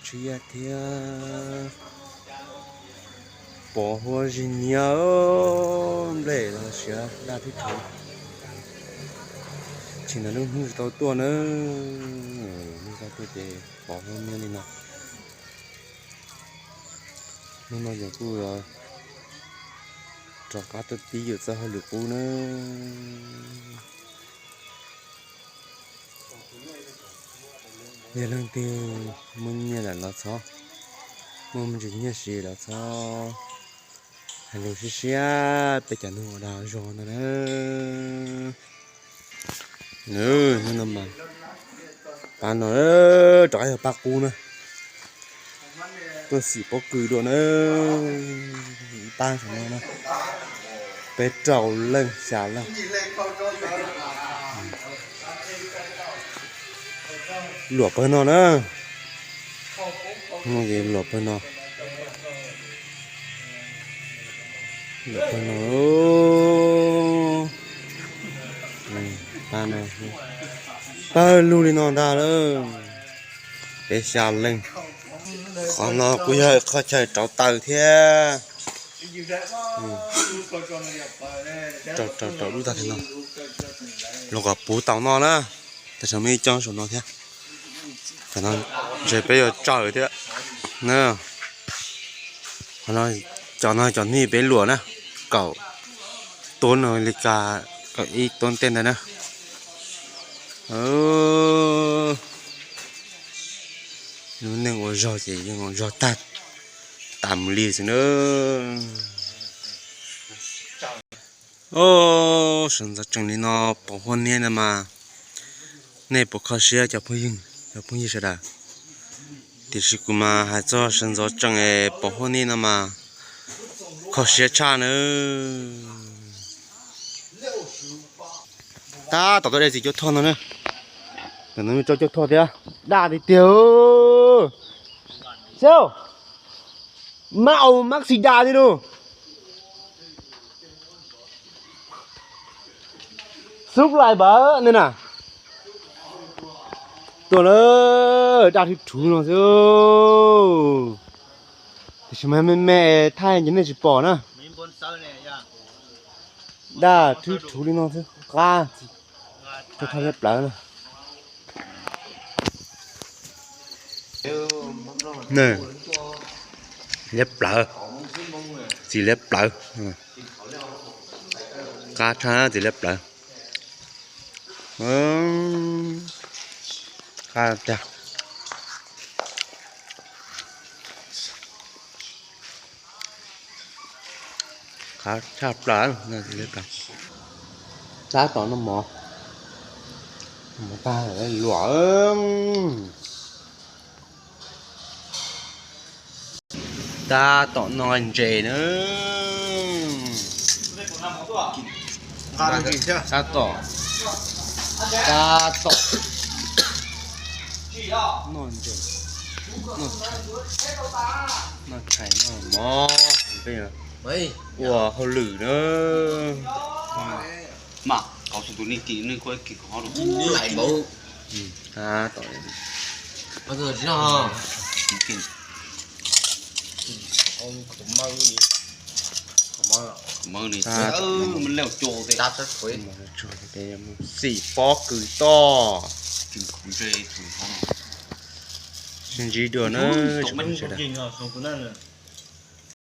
Tshiab thiab pos huab zig nyiab, nplej los siav daj thwb rhuv. Tsis ntawd lub hnub tsis tau tuaj na, hnub tsis tau tuaj ces pos huab nyiab li no. Hnub no ces kuj rov qab tuaj pib yuav txoj hauj lwm qub na. Yog leej twg muaj nyiaj lawm los txhob, muaj me ntsis nyiaj siv los txhob hais lus siab siab peb cov neeg ua dag zog ntag na. Hnub no mas pab no rov qab yog pab qub na, tuaj xim pob kws dua na, ib pab saum no na, peb rau leej xya leej. Luam pawg no na, luam pawg no, luam pawg no, pawg lug li no ntag lawm, peb xya leej. Qhov no kuj yog qhov chaw rauv taws thiab. Rau, rau, rau lub tag no, los kom puv tau no na. Tam sim no ib coob saum no thiab. Tam no ntshe peb yuav tsaws thiab na. Qhov no, cov no cov nej peb luam na, kaum tub no li ka, kaum ib tub tej ntawd na. Lub neej ua zog ces yeej ua zog tag tas mus li xwb na. Os, sawv ntxov tsees li no, pos huab niab no mas nej puas kho siab cov phooj ywg, cov phooj ywg sawv daws? Tiam sis kuv mas hais txog sawv ntxov tsees es pos huab niab no mas kho siab tshaj na. Tab tom tuaj de txiv cuab thoj no na. Tam no rau cuab thoj thiab, daj tiag tiag. Xyov, mab aus mab xis das li lus. Xub lais npawg ne na. Tuaj lawm, daj rhuv rhuv no xwb. Tiam sis mas me me thaij ces nej tsis pom na. Daj rhuv rhuv li no xwb, qab, rhuv rhuv liab plawv na. Liab plawv, txiv liab plawv, qab tshaj txiv liab plawv. Qab tag, qab tshaj plaws. Tab tom noj mov, mov tag luam. Tab tom noj ntses na. Tab tom, tab tom noj ntses, noj tshais, noj tshais noj mov, ua hauj lwm na. Tab tom xim pob kws toj. Sib ntsib dua na sawv daws.